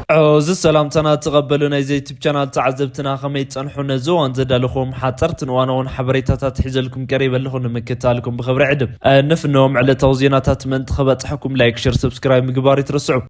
እዚ ሰላምታና ተቐበሉ። ናይ ዩቱብ ቻናል ተዓዘብትና ከመይ ትጸንሑ? ነዚ እዋን ዘዳለኹም ሓጸርትን እዋናውን ሓበሬታታት ሒዘልኩም ቀሪበ ኣለኹ። ንምክታልኩም ብኽብሪ ዕድም። እንፍኖም ዕለታዊ ዜናታት ምእንቲ ክበጽሐኩም ላይክ፣ ሸር፣ ሰብስክራይብ ምግባር ይትረስዑ።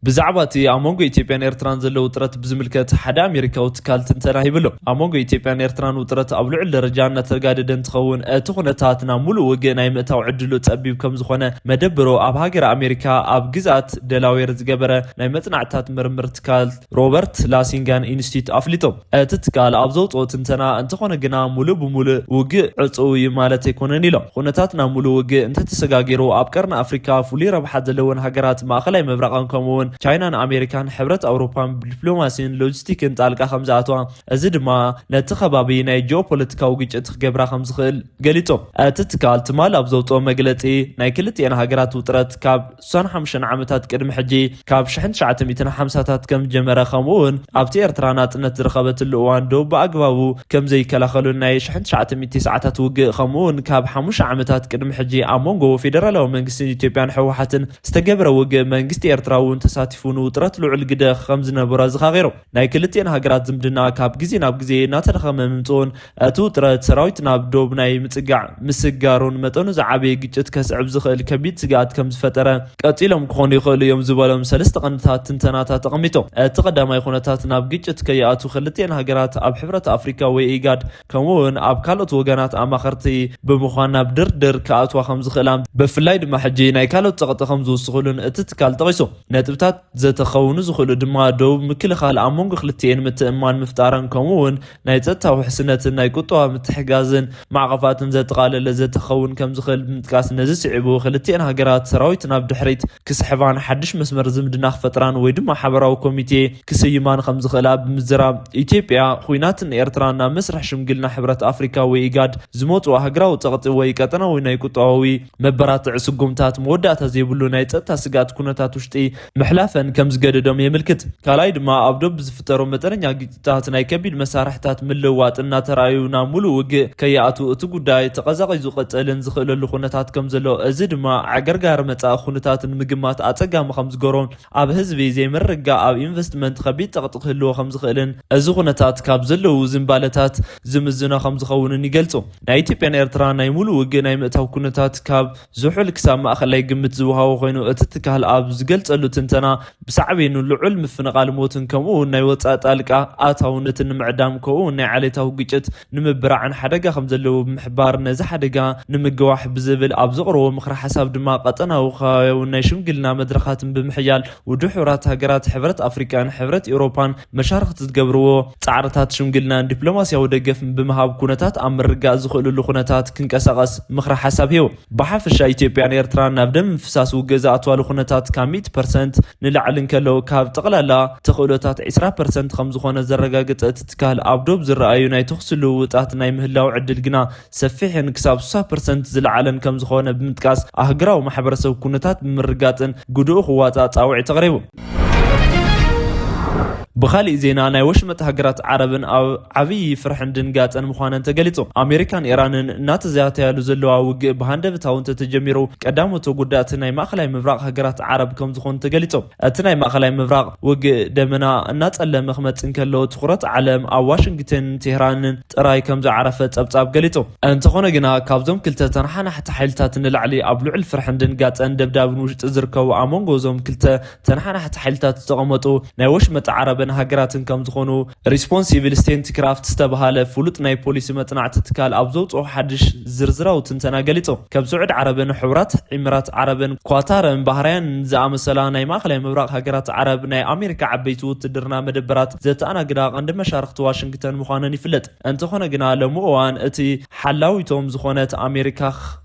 ብዛዕባ እቲ ኣብ መንጎ ኢትዮጵያን ኤርትራን ዘሎ ውጥረት ብዝምልከት ሓደ ኣሜሪካዊ ትካል ትንተና ሂብሎ። ኣብ መንጎ ኢትዮጵያን ኤርትራን ውጥረት ኣብ ልዑል ደረጃ እናተጋደደ እንትኸውን፣ እቲ ኩነታት ናብ ሙሉእ ውግእ ናይ ምእታው ዕድሉ ጸቢብ ከም ዝኾነ መደብሮ ኣብ ሃገር ኣሜሪካ ኣብ ግዝኣት ደላዌር ዝገበረ ናይ መጽናዕትታት ምርምር ትካል ሮበርት ላሲንጋን ኢንስቲትዩት ኣፍሊጦም። እቲ ትካል ኣብ ዘውፅኦ ትንተና፣ እንተኾነ ግና ሙሉእ ብሙሉእ ውግእ ዕፁው እዩ ማለት ኣይኮነን ኢሎም። ኩነታት ናብ ሙሉእ ውግእ እንተተሰጋጊሩ፣ ኣብ ቀርኒ ኣፍሪካ ፍሉይ ረብሓ ዘለወን ሃገራት ማእኸላይ ምብራቕን ከምኡውን ቻይናን ኣሜሪካን ሕብረት ኣውሮፓን ብዲፕሎማሲን ሎጂስቲክን ጣልቃ ከም ዝኣትዋ፣ እዚ ድማ ነቲ ከባቢ ናይ ጂኦፖለቲካዊ ግጭት ክገብራ ከም ዝኽእል ገሊጾም። እቲ ትካል ትማል ኣብ ዘውፅኦ መግለፂ፣ ናይ ክልቲኤን ሃገራት ውጥረት ካብ ስሳን ሓሙሽተን ዓመታት ቅድሚ ሕጂ ካብ ሽሕን ትሽዓተ ሚእትን ሓምሳታት ከም ዝጀመረ፣ ከምኡ እውን ኣብቲ ኤርትራ ናጽነት ዝረኸበትሉ እዋን ዶብ ብኣግባቡ ከም ዘይከላኸሉን ናይ ሽሕን ትሽዓተ ሚእቲ ሰዓታት ውግእ ከምኡ እውን ካብ ሓሙሽተ ዓመታት ቅድሚ ሕጂ ኣብ መንጎ ፌደራላዊ መንግስትን ኢትዮጵያን ህወሓትን ዝተገብረ ውግእ መንግስቲ ኤርትራ እውን ተሳቲፉ ንውጥረት ልዑል ግደ ከም ዝነበሮ ኣዘኻኺሮም። ናይ ክልቲኤን ሃገራት ዝምድና ካብ ግዜ ናብ ግዜ እናተዳኸመ ምምፅኡን እቲ ውጥረት ሰራዊት ናብ ዶብ ናይ ምጽጋዕ ምስጋሩን መጠኑ ዝዓበየ ግጭት ከስዕብ ዝኽእል ከቢድ ስግኣት ከም ዝፈጠረ ቀጺሎም ክኾኑ ይኽእሉ እዮም ዝበሎም ሰለስተ ቀንድታት ትንተናታት ኣቐሚጦም። እቲ ቀዳማይ ኩነታት ናብ ግጭት ከይኣቱ ክልቲኤን ሃገራት ኣብ ሕብረት ኣፍሪካ ወይ ኢጋድ ከምኡ እውን ኣብ ካልኦት ወገናት ኣማኸርቲ ብምዃን ናብ ድርድር ክኣትዋ ከም ዝኽእላ፣ ብፍላይ ድማ ሕጂ ናይ ካልኦት ጸቕጢ ከም ዝውስኽሉን እቲ ትካል ጠቒሱ። ነጥብታት ዘተኸውን ዝኽእሉ ድማ ዶብ ምክልኻል ኣብ መንጎ ክልቲኤን ምትእምማን ምፍጣረን ከምኡ እውን ናይ ጸጥታ ውሕስነትን ናይ ቁጠባ ምትሕጋዝን ማዕቐፋትን ዘጠቓለለ ዘተኸውን ከም ዝኽእል ብምጥቃስ፣ ነዚ ስዒቡ ክልቲኤን ሃገራት ሰራዊት ናብ ድሕሪት ክስሕባን ሓድሽ መስመር ዝምድና ክፈጥራን ወይ ድማ ሓበራዊ ኮሚቴ ክስይማን ከም ዝኽእላ ብምዝራብ፣ ኢትዮጵያ፣ ኹናትን ኤርትራን ናብ መስርሕ ሽምግልና ሕብረት ኣፍሪካ ወይ ኢጋድ ዝመፁ ሃገራዊ ጸቕጢ ወይ ቀጠናዊ ናይ ቁጠባዊ መበራትዒ ስጉምታት መወዳእታ ዘይብሉ ናይ ጸጥታ ስግኣት ኩነታት ውሽጢ ምሕላፈን ከም ዝገደዶም የመልክት። ካልኣይ ድማ ኣብ ዶብ ብዝፍጠሩ መጠነኛ ግጭታት ናይ ከቢድ መሳርሕታት ምልውዋጥ እናተራእዩ ናብ ሙሉእ ውግእ ከይኣቱ እቲ ጉዳይ ተቐዛቒዙ ክቕጽልን ዝኽእለሉ ኩነታት ከም ዘሎ፣ እዚ ድማ ኣገርጋሪ መጻኢ ኩነታት ንምግማት ኣጸጋሚ ከም ዝገሮን ኣብ ህዝቢ ዘይምርግጋእ ኣብ ኢንቨስትመንት ከቢድ ጸቕጢ ክህልዎ ከም ዝኽእልን እዚ ኩነታት ካብ ዘለዉ ዝንባለታት ዝምዝኖ ከም ዝኸውንን ይገልጹ። ናይ ኢትዮጵያን ኤርትራ ናይ ሙሉእ ውግእ ናይ ምእታው ኩነታት ካብ ዝሑል ክሳብ ማእኸላይ ግምት ዝወሃቦ ኮይኑ፣ እቲ ትካል ኣብ ዝገልጸሉ ትንተና፣ ብሳዕቤኑ ልዑል ምፍንቓል ሞትን ከምኡ እውን ናይ ወጻኢ ጣልቃ ኣታውነትን ንምዕዳም ከምኡ እውን ናይ ዓሌታዊ ግጭት ንምብራዕን ሓደጋ ከም ዘለዎ ብምሕባር፣ ነዚ ሓደጋ ንምግዋሕ ብዝብል ኣብ ዘቕረቦ ምኽሪ ሓሳብ ድማ ቀጠናዊ ከባብያውን ናይ ሽምግልና መድረኻትን ብምሕያል ውድብ ሕቡራት ሃገራት፣ ሕብረት ኣፍሪቃን ሕብረት ኤውሮፓን መሻርኽቲ ዝገብርዎ ጻዕርታት ሽምግልናን ዲፕሎማስያዊ ደገፍን ብምሃብ ኩነታት ኣብ ምርጋእ ዝኽእልሉ ኩነታት ክንቀሳቐስ ምኽሪ ሓሳብ ሂቡ። ብሓፈሻ ኢትዮጵያን ኤርትራን ናብ ደም ምፍሳስ ውግእ ዝኣትዋሉ ኩነታት ካብ ሚእቲ ፐርሰንት ንላዕሊ እንከሎ፣ ካብ ጠቕላላ ተኽእሎታት ዒስራ ፐርሰንት ከም ዝኾነ ዘረጋገጸ እቲ ትካል፣ ኣብ ዶብ ዝረኣዩ ናይ ተኹሲ ልውውጣት ናይ ምህላው ዕድል ግና ሰፊሕን ክሳብ ስሳ ፐርሰንት ዝለዓለን ከም ዝኾነ ብምጥቃስ፣ ኣህግራዊ ማሕበረሰብ ኩነታት ብምርጋጽን ግድኡ ክዋጻእ ጻውዒት ኣቕሪቡ። ብኻሊእ ዜና፣ ናይ ወሽመጥ ሃገራት ዓረብን ኣብ ዓብዪ ፍርሕን ድንጋጸን ምዃነን ተገሊጹ። ኣሜሪካን ኢራንን እናተዛተያሉ ዘለዋ ውግእ ብሃንደበታዊ እንተተጀሚሩ፣ ቀዳሞት ተጎዳእቲ ናይ ማእኸላይ ምብራቕ ሃገራት ዓረብ ከም ዝኾኑ ተገሊጹ። እቲ ናይ ማእኸላይ ምብራቕ ውግእ ደመና እናጸለመ ክመጽእ እንከሎ፣ ትኹረት ዓለም ኣብ ዋሽንግተንን ቴህራንን ጥራይ ከም ዝዓረፈ ጸብጻብ ገሊጹ። እንተኾነ ግና፣ ካብዞም ክልተ ተነሓናሕቲ ሓይልታት ንላዕሊ ኣብ ልዑል ፍርሕን ድንጋጸን ደብዳብን ውሽጢ ዝርከቡ ኣብ መንጎ እዞም ክልተ ተነሓናሕቲ ሓይልታት ዝተቐመጡ ናይ ወሽመጥ ዓረብን ሃገራትን ከም ዝኾኑ፣ ሪስፖንሲብል ስቴትክራፍት ዝተባሃለ ፍሉጥ ናይ ፖሊሲ መጽናዕቲ ትካል ኣብ ዘውፅኦ ሓድሽ ዝርዝራዊ ትንተና ገሊጹ። ከም ስዑድ ዓረብን ሕቡራት ኢሚራት ዓረብን ኳታርን ባህራይንን ዝኣመሰላ ናይ ማእኸላይ ምብራቕ ሃገራት ዓረብ፣ ናይ ኣሜሪካ ዓበይቲ ውትድርና መደበራት ዘተኣናግዳ ቀንዲ መሻርኽቲ ዋሽንግተን ምዃነን ይፍለጥ። እንተኾነ ግና፣ ሎሚ እዋን እቲ ሓላዊቶም ዝኾነት ኣሜሪካ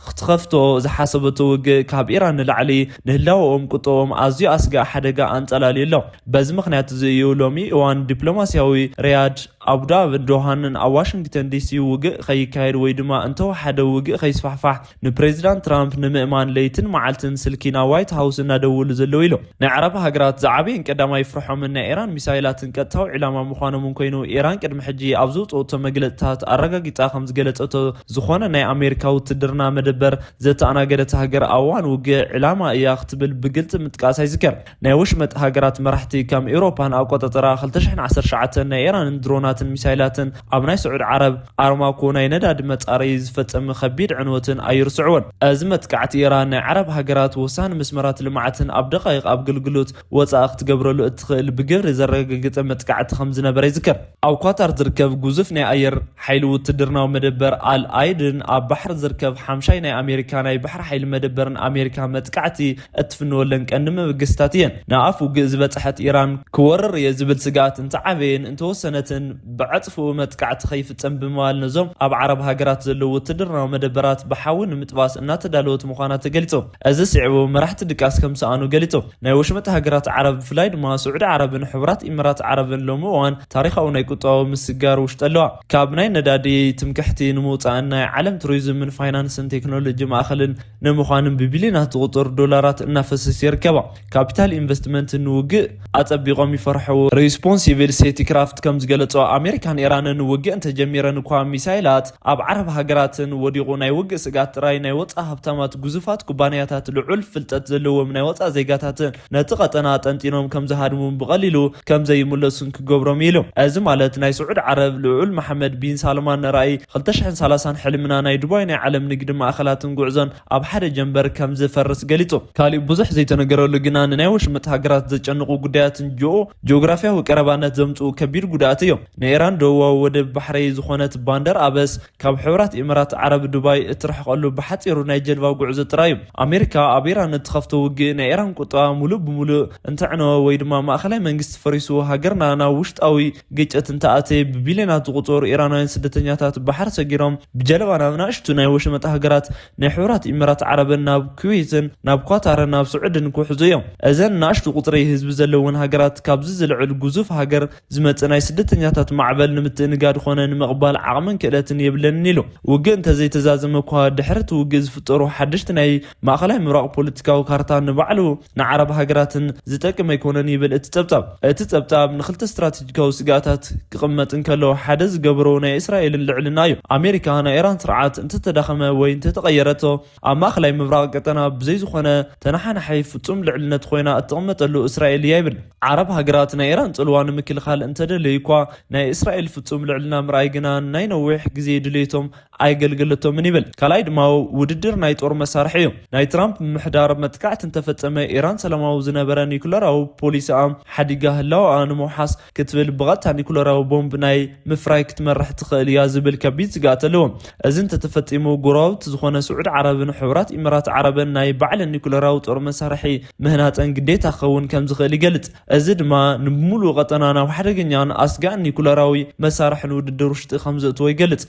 ክትኸፍቶ ዝሓሰበቶ ውግእ ካብ ኢራን ንላዕሊ ንህላወኦም ቁጠኦም ኣዝዩ ኣስጋኢ ሓደጋ ኣንጸላልዩ ኣሎ። በዚ ምኽንያት እዚ እዩ ሎሚ እዋን ዲፕሎማሲያዊ ሪያድ፣ ኣቡዳብን ዶሃንን ኣብ ዋሽንግተን ዲሲ ውግእ ከይካየድ ወይ ድማ እንተወሓደ ውግእ ከይስፋሕፋሕ ንፕሬዚዳንት ትራምፕ ንምእማን ለይትን መዓልትን ስልኪ ናብ ዋይት ሃውስ እናደውሉ ዘለዉ ኢሎም። ናይ ዓረብ ሃገራት ዝዓበየን ቀዳማይ ፍርሖምን ናይ ኢራን ሚሳይላትን ቀጥታዊ ዒላማ ምዃኖምን ኮይኑ፣ ኢራን ቅድሚ ሕጂ ኣብ ዘውፅኦቶ መግለፅታት ኣረጋጊፃ ከም ዝገለፀቶ፣ ዝኾነ ናይ ኣሜሪካ ውትድርና መደበር ዘተኣናገደት ሃገር ኣዋን ውግእ ዕላማ እያ ክትብል ብግልፂ ምጥቃሳ ይዝከር። ናይ ወሽመጥ ሃገራት መራሕቲ ከም ኤውሮፓን ኣቆጣጠራ ክልተ ሽሕን ዓሰርተ ትሽዓተን ናይ ኢራንን ድሮናትን ሚሳይላትን ኣብ ናይ ስዑድ ዓረብ ኣርማኮ ናይ ነዳዲ መጻረዪ ዝፈጸመ ከቢድ ዕንወትን ኣይርስዕዎን። እዚ መጥቃዕቲ ኢራን ናይ ዓረብ ሃገራት ወሳኒ መስመራት ልምዓትን ኣብ ደቃይቕ ኣገልግሎት ወጻኢ ክትገብረሉ እትኽእል ብግብሪ ዘረጋገጸ መጥቃዕቲ ከም ዝነበረ ይዝከር። ኣብ ኳታር ዝርከብ ግዙፍ ናይ ኣየር ሓይሊ ውትድርናዊ መደበር ኣል ኣይድን ኣብ ባሕሪ ዝርከብ ሓምሻይ ናይ ኣሜሪካ ናይ ባሕሪ ሓይሊ መደበርን ኣሜሪካ መጥቃዕቲ እትፍንወለን ቀንዲ መበገስታት እየን። ንኣፍ ውግእ ዝበጽሐት ኢራን ክወርር እየ ዝብል ስግኣት እንተዓበየን እንተወሰነትን ብዕጽፍኡ መጥቃዕቲ ከይፍጸም ብምባል ነዞም ኣብ ዓረብ ሃገራት ዘለዉ ውትድርናዊ መደበራት ብሓዊ ንምጥባስ እናተዳለወት ምዃና ተገሊጹ። እዚ ስዒቡ መራሕቲ ድቃስ ከም ዝሰኣኑ ገሊጹ። ናይ ወሽመጥ ሃገራት ዓረብ ብፍላይ ድማ ስዑዲ ዓረብን ሕቡራት ኢመራት ዓረብን ሎሚ እዋን ታሪኻዊ ናይ ቁጠባዊ ምስግጋር ውሽጢ ኣለዋ። ካብ ናይ ነዳዲ ትምክሕቲ ንምውጻእን ናይ ዓለም ቱሪዝምን ፋይናንስን ቴክኖሎጂ ማእኸልን ንምዃንን ብቢልዮናት ዝቑጸሩ ዶላራት እናፈሰስ ይርከባ። ካፒታል ኢንቨስትመንት ንውግእ ኣጸቢቖም ይፈርሕዎ። ሪስፖንሲብል ሴቲ ክራፍት ከም ዝገለጾ ኣሜሪካን ኢራንን ውግእ እንተጀሚረን እኳ ሚሳይላት ኣብ ዓረብ ሃገራትን ወዲቑ ናይ ውግእ ስግኣት ጥራይ ናይ ወጻኢ ሃብታማት ግዙፋት ኩባንያታት ልዑል ፍልጠት ዘለዎም ናይ ወጻኢ ዜጋታትን ነቲ ቀጠና ጠንጢኖም ከም ዝሃድሙን ብቐሊሉ ከም ዘይምለሱን ክገብሮም ኢሉ። እዚ ማለት ናይ ስዑድ ዓረብ ልዑል መሓመድ ቢን ሳልማን ንራእይ ክልተ ሽሕን ሰላሳን ሕልምና ናይ ዱባይ ናይ ዓለም ንግዲ ማእኸላትን ጉዕዞን ኣብ ሓደ ጀንበር ከም ዝፈርስ ገሊጹ። ካሊእ ብዙሕ ዘይተነገረሉ ግና ንናይ ወሽመጥ ሃገራት ዘጨንቑ ጉዳያትን ጂኦ ጂኦግራፊያዊ ቀረባነት ዘምጽኡ ከቢድ ጉዳኣት እዮም። ንኢራን ደቡባዊ ወደብ ባሕረይ ዝኾነት ባንደር ኣበስ ካብ ሕቡራት ኢመራት ዓረብ ዱባይ እትርሕቐሉ ብሓጺሩ ናይ ጀልባ ጉዕዞ ጥራይ እዩ። ኣሜሪካ ኣብ ኢራን እትኸፍቶ ውግእ ናይ ኢራን ቁጠባ ሙሉእ ብሙሉእ እንተዕነወ ወይ ድማ ማእኸላይ መንግስቲ ፈሪሱ ሃገርና ናብ ውሽጣዊ ግጭት እንተኣተየ ብቢልዮናት ዝቑጸሩ ኢራናውያን ስደተኛታት ባሕሪ ሰጊሮም ብጀልባ ናብ ናእሽቱ ናይ ወሽመጥ ሃገራት ናይ ሕቡራት ኢመራት ዓረብን ናብ ኩዌትን ናብ ኳታርን ናብ ስዑድን ክውሕዙ እዮም። እዘን ናእሽቱ ቁጽሪ ህዝቢ ዘለወን ሃገራት ካብዚ ዝልዕል ግዙፍ ሃገር ዝመጽእ ናይ ስደተኛታት ማዕበል ንምትእንጋድ ኾነ ንምቕባል ዓቕምን ክእለትን የብለንን ኢሉ። ውግእ እንተዘይተዛዘመ እኳ ድሕሪ እቲ ውግእ ዝፍጠሩ ሓደሽቲ ናይ ማእኸላይ ምብራቕ ፖለቲካዊ ካርታ ንባዕሉ ንዓረብ ሃገራትን ዝጠቅም ኣይኮነን ይብል እቲ ጸብጻብ። እቲ ጸብጻብ ንክልተ ስትራቴጂካዊ ስግኣታት ክቕመጥ እንከሎ ሓደ ዝገበሮ ናይ እስራኤልን ልዕልና እዩ። ኣሜሪካ ናይ ኢራን ስርዓት እንተተዳኸመ ወይ እንተተቐየረቶ ኣብ ማእኸላይ ምብራቕ ቀጠና ብዘይ ዝኾነ ተነሓናሓይ ፍጹም ልዕልነት ኮይና እትቕመጠሉ እስራኤል እያ ይብል። ዓረብ ሃገራት ናይ ኢራን ጽልዋ ንምክልኻል እንተደለዩ እኳ ናይ እስራኤል ፍጹም ልዕልና ምርኣይ ግና ናይ ነዊሕ ግዜ ድሌቶም ኣይገልገለቶምን ይብል። ካልኣይ ድማ ውድድር ናይ ጦር መሳርሒ እዩ። ናይ ትራምፕ ምምሕዳር መጥቃዕቲ እንተፈጸመ ኢራን ሰላማዊ ዝነበረ ኒኩለራዊ ፖሊሲኣ ሓዲጋ ህላወኣ ንምውሓስ ክትብል ብቐጥታ ኒኩለራዊ ቦምብ ናይ ምፍራይ ክትመርሕ ትኽእል እያ ዝብል ከቢድ ስግኣት ኣለዎ። እዚ እንተተፈጺሙ ጎረባብቲ ዝኾነ ስዑድ ዓረብን ሕቡራት ኢመራት ዓረብን ናይ ባዕለን ኒኩለራዊ ጦር መሳርሒ ምህናጸን ግዴታ ክኸውን ከም ዝኽእል ይገልጽ። እዚ ድማ ንምሉእ ቀጠና ናብ ሓደገኛን ኣስጋእን ኒኩለራዊ መሳርሒ ንውድድር ውሽጢ ከም ዘእትዎ ይገልጽ።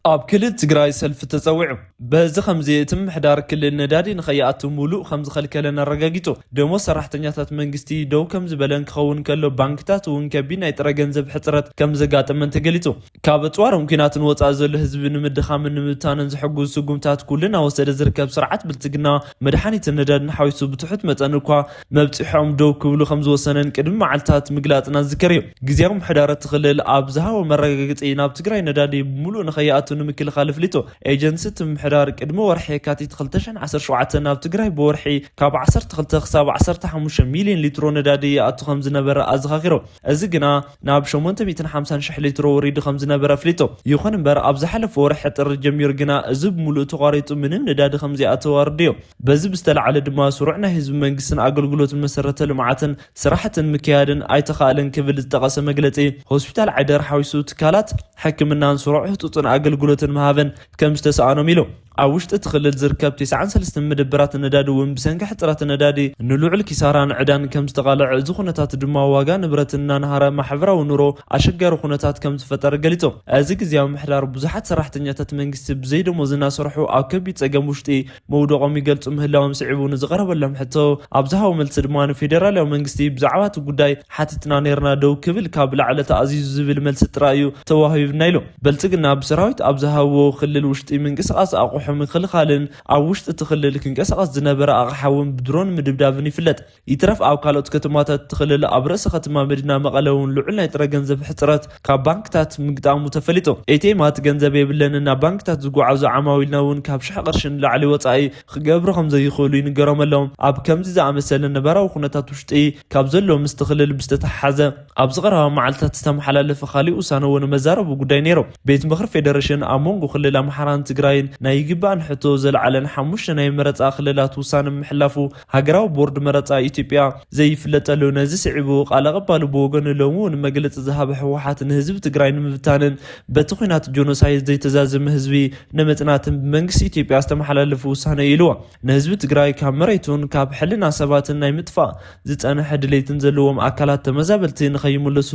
ኣብ ክልል ትግራይ ሰልፊ ተጸዊዑ። በዚ ከምዚ እቲ ምምሕዳር ክልል ነዳዲ ንኸይኣቱ ሙሉእ ከም ዝኸልከለን ኣረጋጊጹ። ደሞዝ ሰራሕተኛታት መንግስቲ ደው ከም ዝበለን ክኸውን ከሎ ባንክታት እውን ከቢድ ናይ ጥረ ገንዘብ ሕጽረት ከም ዘጋጠመን ተገሊጹ። ካብ ኣጽዋርን ኲናትን ወጻኢ ዘሎ ህዝቢ ንምድኻምን ንምብታንን ዝሕግዙ ስጉምታት ኩሉ እናወሰደ ዝርከብ ስርዓት ብልጽግና መድሓኒትን ነዳድን ሓዊሱ ብትሑት መጠን እኳ መብጺሖም ደው ክብሉ ከም ዝወሰነን ቅድሚ መዓልታት ምግላጽና ዝዝከር እዩ። ግዝያዊ ምምሕዳር እቲ ክልል ኣብ ዝሃቦ መረጋገጺ ናብ ትግራይ ነዳዲ ብምሉእ ንኸይኣቱ ንምክልኻል ኣፍሊጡ። ኤጀንሲ እቲ ምምሕዳር ቅድሚ ወርሒ የካቲት ክልተ ሽሕን ዓሰርተ ሸውዓተን ናብ ትግራይ ብወርሒ ካብ ዓሰርተ ክልተ ክሳብ ዓሰርተ ሓሙሽተ ሚልዮን ሊትሮ ነዳዲ ይኣቱ ከም ዝነበረ ኣዘኻኺሩ። እዚ ግና ናብ ሸሞንተ ሚእትን ሓምሳን ሽሕ ሊትሮ ወሪዱ ከም ዝነበረ ኣፍሊጡ። ይኹን እምበር ኣብ ዝሓለፈ ወርሒ ጥሪ ጀሚሩ ግና እዚ ብምሉእ ተቋሪጹ ምንም ነዳዲ ከም ዘይኣተወ ኣረዲኡ። በዚ ብዝተላዕለ ድማ ስሩዕ ናይ ህዝቢ መንግስትን ኣገልግሎትን መሰረተ ልምዓትን ስራሕትን ምክያድን ኣይተኻእለን ክብል ዝጠቐሰ መግለጺ ሆስፒታል ዓይደር ሓዊሱ ትካላት ሕክምናን ስሩዕ ህጹጽን ኣገልግሎትን ምሃብን ከም ዝተሰኣኖም ኢሉ። ኣብ ውሽጢ እቲ ክልል ዝርከብ ተስዓን ሰለስተን መደበራት ነዳዲ እውን ብሰንኪ ሕፅረት ነዳዲ ንልዑል ኪሳራን ዕዳን ከም ዝተቓልዐ፣ እዚ ኩነታት ድማ ዋጋ ንብረት እናንሃረ ማሕበራዊ ኑሮ ኣሸጋሪ ኩነታት ከም ዝፈጠረ ገሊጾም። እዚ ግዝያዊ ምሕዳር ብዙሓት ሰራሕተኛታት መንግስቲ ብዘይ ደሞዝ እናሰርሑ ኣብ ከቢድ ጸገም ውሽጢ መውደቖም ይገልጹ ምህላዎም ስዒቡ ንዝቐረበሎም ሕቶ ኣብ ዝሃቦ መልሲ ድማ፣ ንፌደራላዊ መንግስቲ ብዛዕባ እቲ ጉዳይ ሓቲትና ነይርና፣ ደው ክብል ካብ ላዕሊ ተኣዚዙ ዝብል መልሲ ጥራይ እዩ ተዋሂቡና ኢሉ። ብልጽግና ብሰራዊት ኣብ ዝሃብዎ ክልል ውሽጢ ምንቅስቓስ ኣቑሑ ምክልኻልን ኣብ ውሽጢ እቲ ክልል ክንቀሳቐስ ዝነበረ ኣቕሓ እውን ብድሮን ምድብዳብን ይፍለጥ። ይትረፍ ኣብ ካልኦት ከተማታት እቲ ክልል ኣብ ርእሰ ከተማ መዲና መቐለ እውን ልዑል ናይ ጥረ ገንዘብ ሕፅረት ካብ ባንክታት ምግጣሙ ተፈሊጡ። ኤ ቲ ኤማት ገንዘብ የብለንን፣ ናብ ባንክታት ዝጓዓዙ ዓማዊልና እውን ካብ ሽሕ ቅርሺ ንላዕሊ ወፃኢ ክገብሩ ከም ዘይኽእሉ ይንገሮም ኣሎ። ኣብ ከምዚ ዝኣመሰለ ነባራዊ ኩነታት ውሽጢ ካብ ዘሎ ምስቲ ክልል ብዝተተሓሓዘ፣ ኣብዚ ቀረባ መዓልታት ዝተመሓላለፈ ካሊእ ውሳነ እውን መዛረቢ ጉዳይ ነይሩ። ቤት ምኽሪ ፌደሬሽን ኣብ መንጎ ክልል ኣምሓራን ትግራይን ናይ ይግባእን ሕቶ ዘልዓለን ሓሙሽተ ናይ መረፃ ክልላት ውሳነ ምሕላፉ ሃገራዊ ቦርድ መረፃ ኢትዮጵያ ዘይፍለጠሉ፣ ነዚ ስዒቡ ቃል ኣቐባሉ ብወገኑ ሎሚ እውን መግለፂ ዝሃበ ህወሓት ንህዝቢ ትግራይ ንምብታንን በቲ ኲናት ጆኖሳይድ ዘይተዛዘመ ህዝቢ ንምፅናትን ብመንግስቲ ኢትዮጵያ ዝተመሓላለፈ ውሳነ እዩ ኢልዎ። ንህዝቢ ትግራይ ካብ መሬቱን ካብ ሕልና ሰባትን ናይ ምጥፋእ ዝፀንሐ ድሌትን ዘለዎም ኣካላት ተመዛበልቲ ንኸይምለሱ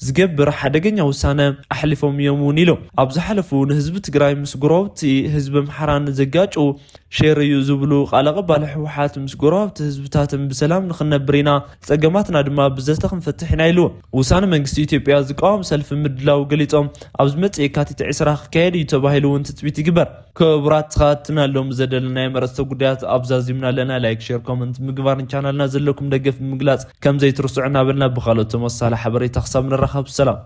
ዝገብር ሓደገኛ ውሳነ ኣሕሊፎም እዮም እውን ኢሉ። ኣብ ዝሓለፉ ንህዝቢ ትግራይ ምስ ጎረባብቲ ህዝቢ ኣምሓራን ዘጋጩ ሸር እዩ ዝብሉ ቃል ኣቐባሊ ህወሓት፣ ምስ ጎረባብቲ ህዝብታትን ብሰላም ንክንነብር ኢና፣ ፀገማትና ድማ ብዘተ ክንፈትሕ ኢና ኢሉ። ውሳነ መንግስቲ ኢትዮጵያ ዝቃወም ሰልፊ ምድላው ገሊፆም፣ ኣብ ዝመፅእ የካቲት ዕስራ ክካየድ እዩ ተባሂሉ እውን ትፅቢት ይግበር። ክቡራት ተኸታተልትና፣ ሎም ዘደለናዮም ኣርእስተ ጉዳያት ኣብዛዚምና ኣለና። ላይክ፣ ሼር፣ ኮመንት ምግባርን ቻናልና ዘለኩም ደገፍ ብምግላፅ ከም ዘይትርስዑ እናበልና፣ ብኻልኦት ተመሳሳሊ ሓበሬታ ክሳብ ንራኸብ ሰላም።